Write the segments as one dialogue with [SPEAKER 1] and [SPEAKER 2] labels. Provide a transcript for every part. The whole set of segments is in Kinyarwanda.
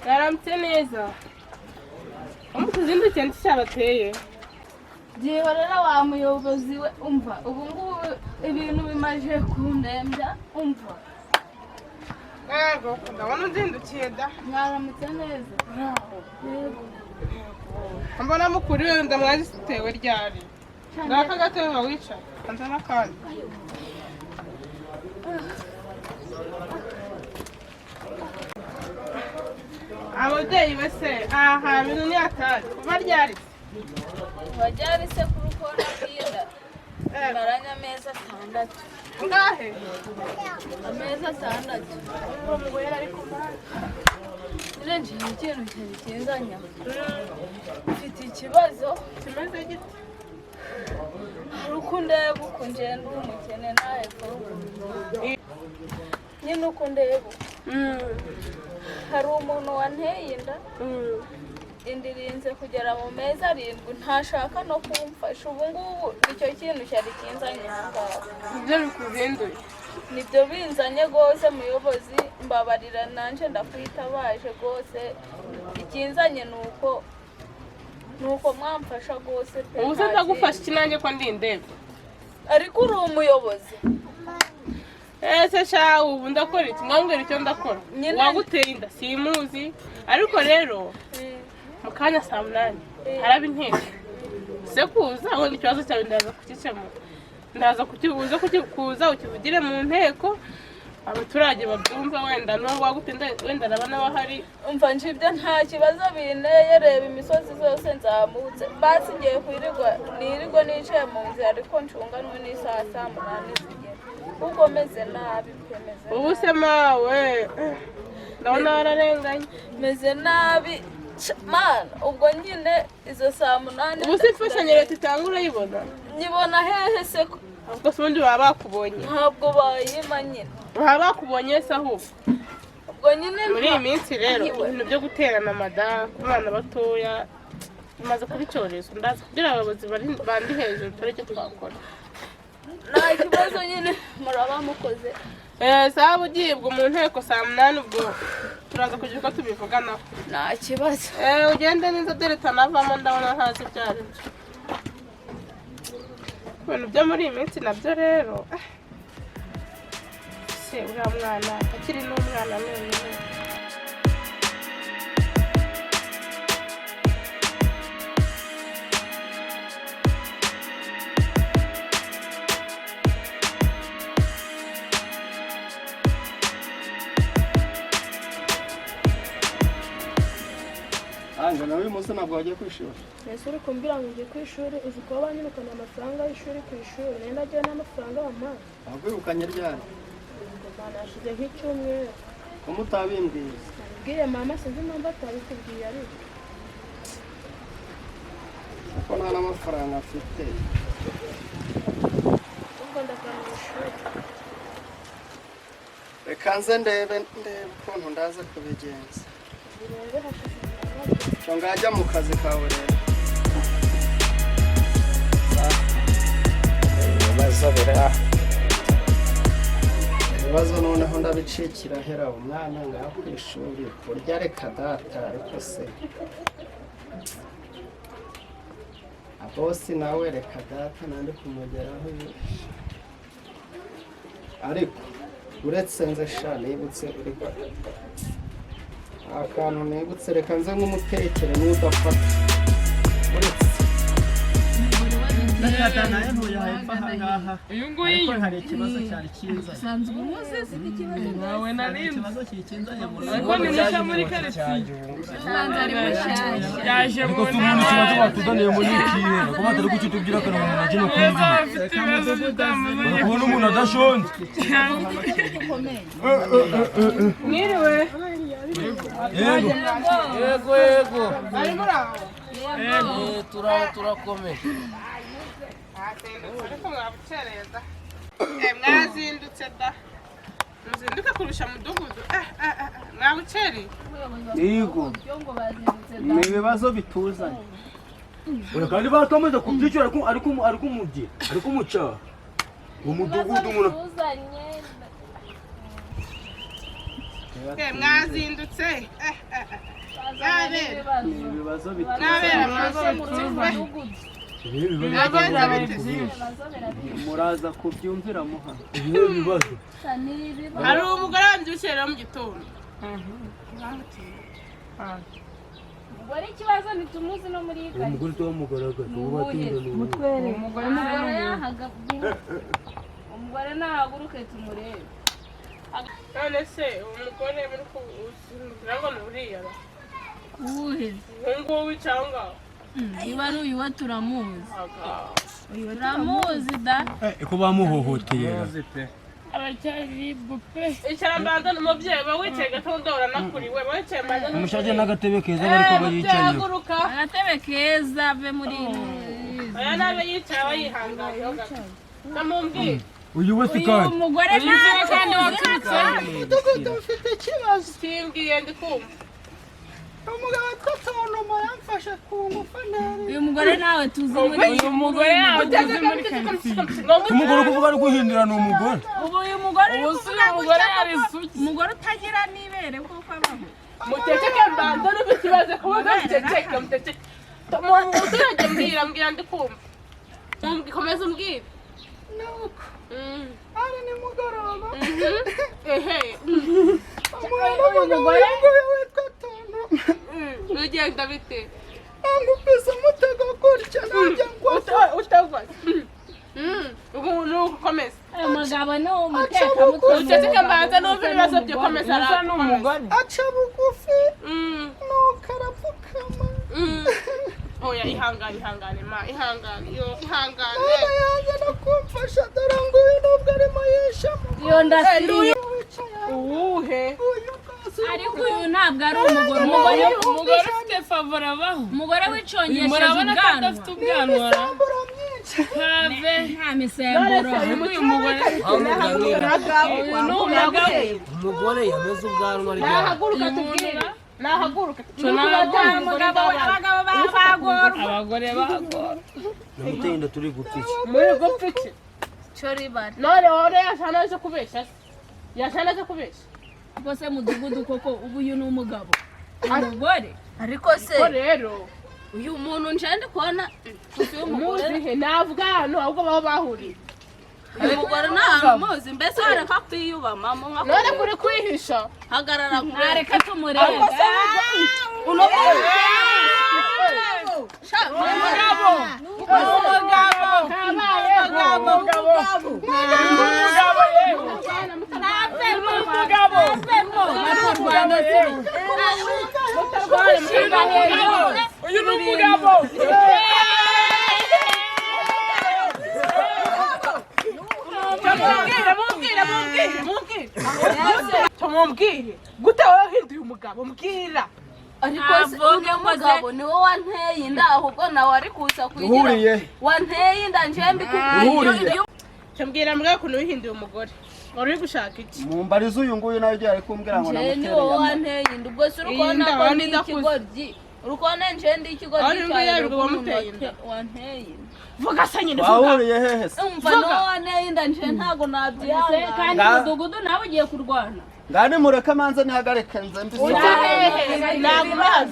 [SPEAKER 1] Mwaramutse neza. Umutuzindukiye nti cyabateye.
[SPEAKER 2] Byihorera wa muyobozi we, umva ubu ngubu ibintu bimaze kundembya, umva.
[SPEAKER 1] Yego, ndabona uzindukiye da.
[SPEAKER 2] Mwaramutse neza. Yego.
[SPEAKER 1] Mbona mukuriwe ndamwazitewe ryari. Ngaka gatebe bawicara. Kanza n'akandi. Ababyeyi bese aha bintu ni atari. Kuva ryari?
[SPEAKER 2] Wajyari se kuri ukora bwinda. Maranye amezi 6.
[SPEAKER 1] Ngahe?
[SPEAKER 2] Amezi 6. Nyine nje ikintu kinzanya. Mfite ikibazo
[SPEAKER 1] Kimeze gite?
[SPEAKER 2] Hari uko ndeba uko ngenda uri umukene nawe nyine uko ndeba hari umuntu wanteye inda, inda irinze kugera mu mezi 7 ntashaka no kumfasha. Ubu ngubu icyo kintu cyari kinzanye aha ngaha.
[SPEAKER 1] Ibyo bikuzinduye
[SPEAKER 2] nibyo binzanye rwose muyobozi, mbabarira nanje ndakwitabaje rwose. Ikinzanye nuko mwamfasha rwose pe.
[SPEAKER 1] Ubu se ndagufasha iki nanjye ko ndi indebe?
[SPEAKER 2] Ariko uri umuyobozi.
[SPEAKER 1] Ese sha ubu ndakora iki? Mwambwira icyo ndakora. Waguteye inda simuzi, ariko rero mu kanya saa 8 haraba inteko. Se kuza wenda ikibazo cyawe ndaza kugikemura, ndaza kuza kuza ukivugire mu nteko abaturage babyumva, wenda n'uwo waguteye wenda araba n'abahari.
[SPEAKER 2] Umva nje ibyo nta kibazo binteye, reba imisozi zose nzamutse, basi ngiye kwirirwa nirirwa nicaye mu nzira, ariko ncunganwe n'isaha saa 8 zigera kuko meze nabi pe, meze
[SPEAKER 1] Ubu se mawe ndabona wararenganye.
[SPEAKER 2] Meze nabi mana, ubwo nyine izo saa 8.
[SPEAKER 1] Ubu se imfashanyo leta itanga urayibona?
[SPEAKER 2] Nyibona hehe se ko?
[SPEAKER 1] Ubwo se ubundi baba bakubonye?
[SPEAKER 2] Ntabwo bayima nyine.
[SPEAKER 1] Baba bakubonye se ahubwo?
[SPEAKER 2] Ubwo nyine
[SPEAKER 1] muri iyi minsi rero ibintu byo guterana amada ku bana batoya bimaze kuba icyorezo. Ndaza kubwira abayobozi bandi hejuru turi icyo twakora.
[SPEAKER 2] Nta kibazo nyine muraba mukoze.
[SPEAKER 1] Sawa ugiye ubwo mu nteko saa 8 ubwo turaza kugira uko tubivuganaho.
[SPEAKER 2] Nta kibazo.
[SPEAKER 1] Ugende neza dore tanavamo ndabona ntazi ibyo ari byo. Ibintu byo muri iyi minsi nabyo rero. Se uriya mwana akiri n'umwana noneho.
[SPEAKER 3] Anje nawe uyu munsi ntabwo wagiye ku ishuri.
[SPEAKER 4] Ese uri kumbwira ngo ngiye ku ishuri, uzi kuba banyirukanye amafaranga y'ishuri ku ishuri, nari nagiye n'amafaranga bampaye.
[SPEAKER 3] Wakwirukanye ryari?
[SPEAKER 4] Mama hashize nk'icyumweru.
[SPEAKER 3] Ko mutabimbwiye?
[SPEAKER 4] Nabibwiye mama, sinzi impamvu atabikubwiye ariko.
[SPEAKER 3] Kuko nta n'amafaranga mfite.
[SPEAKER 4] Ubwo ndava mu ishuri.
[SPEAKER 3] Reka nze ndebe ukuntu ndaza kubigenza.
[SPEAKER 4] Urebe hashize
[SPEAKER 3] Cyo ngajya mu kazi kawe rero. Ibibazo bira. Ibibazo noneho ndabicikira hera umwana ngaho ku ishuri kurya reka data, ariko se abosi nawe reka data nandi kumugeraho. Ariko uretse nze sha nibutse uriko akantu nibutse, reka nze nk'umutekere n'udafata uretse.
[SPEAKER 1] Uyu nguyu
[SPEAKER 3] hari ikibazo cyari kinzanye.
[SPEAKER 2] Sanzwe umuze site ikibazo
[SPEAKER 1] nawe nari
[SPEAKER 3] Ikibazo kikinzanye mu
[SPEAKER 1] ariko ni mushya muri quartier. Yaje mu
[SPEAKER 5] Ariko umuntu ikibazo batuzaniye muri ikihe ko batari kukitubwira kare umuntu aje no
[SPEAKER 1] neza
[SPEAKER 5] kwiga
[SPEAKER 1] afite ibibazo by'amazanye.
[SPEAKER 5] Kubona umuntu adashonje.
[SPEAKER 1] Mwiriwe.
[SPEAKER 5] Yego.
[SPEAKER 6] Yego yego.
[SPEAKER 1] Bari muri aho.
[SPEAKER 6] Turakomeye.
[SPEAKER 1] Ariko mwabukereye da. Mwazindutse da. Muzinduka kurusha mudugudu. Mwabukereye.
[SPEAKER 3] Yego. Ni ibibazo bituzanye.
[SPEAKER 5] Oya kandi bakamaze kubyicura ariko umubye ariko umuca umudugudu umuntu.
[SPEAKER 1] Mwazindutse.
[SPEAKER 6] Ni ibibazo
[SPEAKER 1] Nabera
[SPEAKER 6] bituzana.
[SPEAKER 5] Ibihe bibazo
[SPEAKER 6] Muraza kubyumvira muha.
[SPEAKER 5] Ibihe bibazo.
[SPEAKER 1] Hari umugore wabyibushye rero mu gitondo.
[SPEAKER 7] Umugore ikibazo ntitumuzi no muri iyi
[SPEAKER 5] Uwo mugore tuwamugaragaza uwo batinda ni uwo.
[SPEAKER 7] Umugore umugore nahaguruke tumurebe.
[SPEAKER 1] None se uwo mugore muri kugira ngo ni uriya ra?
[SPEAKER 7] Uwuhe?
[SPEAKER 1] Uwo nguwo wicaye aho ngaho.
[SPEAKER 7] Niba ari uyu we turamuzi. Turamuzi da.
[SPEAKER 5] Ko bamuhohoteye ra.
[SPEAKER 1] Icara mbanza n'umubyeyi uba wicaye gato ndahora nakuriwe wicaye mbanza.
[SPEAKER 5] Umushake n'agatebe keza bari kuba yicayeho.
[SPEAKER 1] Haguruka.
[SPEAKER 7] Agatebe keza ave muri
[SPEAKER 1] Oya nabe yicaye aba yihanganiyeho gato. Namumbwire.
[SPEAKER 5] Uyu we si
[SPEAKER 7] uyu
[SPEAKER 5] kandi.
[SPEAKER 7] mugore ntawe kandi waturutse.
[SPEAKER 3] Mudugudu mfite ikibazo.
[SPEAKER 1] Simbwiye ndi kumva.
[SPEAKER 3] Umugabo witwa Tonoma yamfashe ku ngufu ntari.
[SPEAKER 7] Uyu mugore nawe tuzi muri
[SPEAKER 1] Uyu mugore yawe tuzi muri karitsiye.
[SPEAKER 5] Umugore ukuvuga ari guhindura ni umugore.
[SPEAKER 7] Ubu uyu mugore uri kuvuga gutya koko umugore utagira n'ibere kuko abaho.
[SPEAKER 1] Muteceke mbanza n'ubu ikibazo kubaza muteceke muteceke. Umuturage mbwira mbwira ndi kumva. Komeza umbwire.
[SPEAKER 3] Nuko ari nimugoroba.
[SPEAKER 1] Ehe.
[SPEAKER 3] Umwana w'umugabo uyu nguyu witwa Tonoma.
[SPEAKER 1] Bigenda bite?
[SPEAKER 3] Angupise umutego gutya nanjye ngwa.
[SPEAKER 1] Utagwa. Ubu ni ugukomeza.
[SPEAKER 7] Uyu mugabo ni umutekamutwe.
[SPEAKER 1] Uceceke mbanza n'ubu ibibazo byo komeza.
[SPEAKER 6] Usa n'umugore.
[SPEAKER 3] Aca bugufi nuko arapfukama.
[SPEAKER 1] Oya ihangane ihangane ma ihangane yo ihangane.
[SPEAKER 3] None yanze no kumfasha dore nguyu nubwo arimo yishamo.
[SPEAKER 7] Iyo ndasiriye.
[SPEAKER 1] Uwuhe?
[SPEAKER 3] Uyu rwose
[SPEAKER 7] Ariko uyu ntabwo ari umugore. Umugore
[SPEAKER 8] Umugore ufite favora abaho.
[SPEAKER 7] umugore wicongesheje
[SPEAKER 8] Murabona ko
[SPEAKER 7] ubwanwa.
[SPEAKER 8] adafite ubwanwa.
[SPEAKER 3] imisemburo myinshi.
[SPEAKER 8] Have.
[SPEAKER 7] Nta misemburo.
[SPEAKER 8] Uyu mugore uyu ni umugabo.
[SPEAKER 6] Umugore yameze ubwanwa ryari.
[SPEAKER 1] Nahaguruka tubwire. Nahaguruka.
[SPEAKER 7] Umugabo abagabo bagorwa.
[SPEAKER 8] Abagore bagora.
[SPEAKER 5] Namuteye inda turi gupfa iki?
[SPEAKER 1] Muri gupfa iki?
[SPEAKER 2] Cyo ribara.
[SPEAKER 1] None wowe yashana aje kubeshya se? Yashana aje kubeshya?
[SPEAKER 7] Ubwo se mudugudu koko ubu uyu ni umugabo. Umugore.
[SPEAKER 2] Ariko se
[SPEAKER 1] Ko rero
[SPEAKER 2] uyu muntu nje ndi kubona uyu mugore
[SPEAKER 1] muzihe navuga hano ahubwo baba bahuriye.
[SPEAKER 2] uyu mugore nta hantu muzi mbese wareka kwiyubamamo nka
[SPEAKER 1] None kuri kwihisha.
[SPEAKER 2] hagarara nkurebe.
[SPEAKER 7] Nareka tumurebe.
[SPEAKER 2] Uno
[SPEAKER 8] Uyu ni umugabo.
[SPEAKER 1] Mumbwire mumbwire mumbwire mumbwire. Mumbwire. Gute wowe wahinduye umugabo mbwira.
[SPEAKER 2] Ariko se uyu mugabo niwe wanteye inda ahubwo nawe ari kuza kuyigira.
[SPEAKER 3] Uhuriye.
[SPEAKER 2] Wanteye inda nje mbikubwiye.
[SPEAKER 3] Uhuriye.
[SPEAKER 1] Mbwira mbwira ukuntu wihinduye umugore. Wari uri gushaka iki?
[SPEAKER 3] Mumbarize uyu nguyu nawe igihe ari kumbwira ngo
[SPEAKER 2] Nje ni
[SPEAKER 3] namutereye
[SPEAKER 2] wowe
[SPEAKER 3] amata.
[SPEAKER 2] wanteye inda ubwo se uri
[SPEAKER 1] Iyi
[SPEAKER 2] kubona
[SPEAKER 1] nda
[SPEAKER 2] ko
[SPEAKER 1] waba
[SPEAKER 2] ndi
[SPEAKER 1] idakuze.
[SPEAKER 2] ikigoryi. Uri kubona nje ndi ikigoryi
[SPEAKER 1] Aho ni
[SPEAKER 2] cyane
[SPEAKER 1] yabiga
[SPEAKER 2] ukuntu
[SPEAKER 1] wamuteye inda.
[SPEAKER 2] wanteye inda.
[SPEAKER 1] Vuga se nyine vuga.
[SPEAKER 3] Wahuriye hehe se?
[SPEAKER 2] Umva ni wowe wanteye inda nje ntago nabyihangana.
[SPEAKER 7] Kandi mudugudu nawe ugiye kurwana.
[SPEAKER 3] Ngani mureke manze nihagarike nze mbisobanure.
[SPEAKER 1] Nagume hano.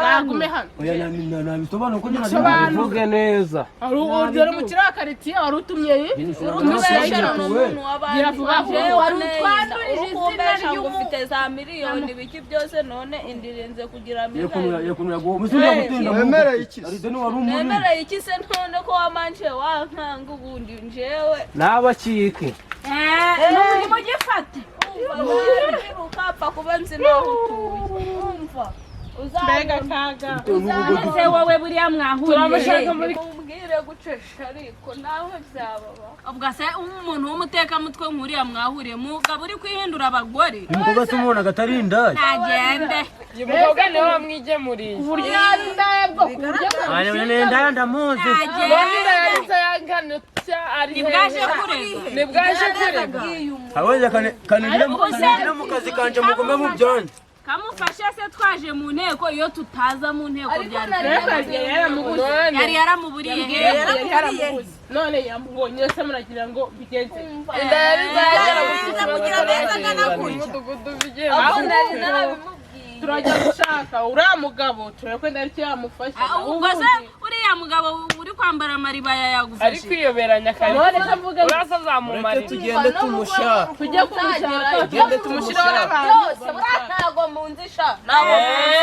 [SPEAKER 1] Nagume hano.
[SPEAKER 5] Oya nabisobanura ko njye
[SPEAKER 6] Uvuge neza.
[SPEAKER 1] Urugero mu kiriya karitsiye wari utumye iyi?
[SPEAKER 2] Urumubeshera ni umuntu w'abandi.
[SPEAKER 1] Gira vuba vuba.
[SPEAKER 2] Nje
[SPEAKER 7] Wari
[SPEAKER 2] wanteye inda.
[SPEAKER 7] utwandurije
[SPEAKER 2] Uri
[SPEAKER 7] izina
[SPEAKER 2] kumbesha ngo
[SPEAKER 7] ry'umu-
[SPEAKER 2] ufite za miliyoni ibiki byose none indirinze kugira miliyoni.
[SPEAKER 3] Wemereye iki se?
[SPEAKER 5] Arize ni wari umuri.
[SPEAKER 2] Nemereye iki se none ko wamanje wankanga ubundi njewe.
[SPEAKER 6] N'abakike.
[SPEAKER 7] N'ubu mugifate.
[SPEAKER 2] Umva ukapfa kuba nzi n'aho utuye. Umva
[SPEAKER 1] Mbega
[SPEAKER 2] uzabona.
[SPEAKER 1] kaga.
[SPEAKER 7] Ese wowe buriya mwahuriye.
[SPEAKER 8] Turamushaka muri
[SPEAKER 2] Umbwire gucesha ariko nawe byababa.
[SPEAKER 7] Ubwo se umuntu w'umutekamutwe nk'uriya mwahuriye mugabo uri kwihindura abagore.
[SPEAKER 5] Umukobwa se umubona atari indaya.
[SPEAKER 7] Nagende.
[SPEAKER 8] uyu mukobwa niwe wamwigemuriye.
[SPEAKER 1] Uburyo yari indaya bwo ku buryo
[SPEAKER 5] Areba ni indaya ndamuzi.
[SPEAKER 7] Nagende.
[SPEAKER 8] Yahise yangana utya ari
[SPEAKER 7] Ntibwaje kurega.
[SPEAKER 8] Nibwaje kurega.
[SPEAKER 5] Abonye kanigire mu kazi kanje mugume mu byanyu.
[SPEAKER 7] Kamufashe se twaje mu nteko iyo tutaza mu nteko
[SPEAKER 2] Ariko
[SPEAKER 7] byari
[SPEAKER 2] nari
[SPEAKER 1] Yagiye yaramubuze.
[SPEAKER 7] yari yaramuburiye
[SPEAKER 1] Yari yaramubuze. None yamubonye se muragira ngo bigenze.
[SPEAKER 8] Inda yari izagera gusa ikibazo umudugudu bigiye.
[SPEAKER 2] Aho nari narabimubwiye.
[SPEAKER 1] Turajya gushaka uriya mugabo, turebe ko ndari icyo yamufasha.
[SPEAKER 7] Ubwo se uriya mugabo uri kwambara amaribaya
[SPEAKER 8] Ari
[SPEAKER 7] yagufashe?
[SPEAKER 8] kwiyoberanya kare.
[SPEAKER 1] None se mvuge ngo
[SPEAKER 8] Uraza azamumarira.
[SPEAKER 6] Mureke tugende tumushaka.
[SPEAKER 1] Tujye kumushaka.
[SPEAKER 6] Tugende
[SPEAKER 1] Tumushireho
[SPEAKER 6] tumushaka.
[SPEAKER 1] n'abantu.
[SPEAKER 2] Byose buriya ntago munzi sha, ntago munzi.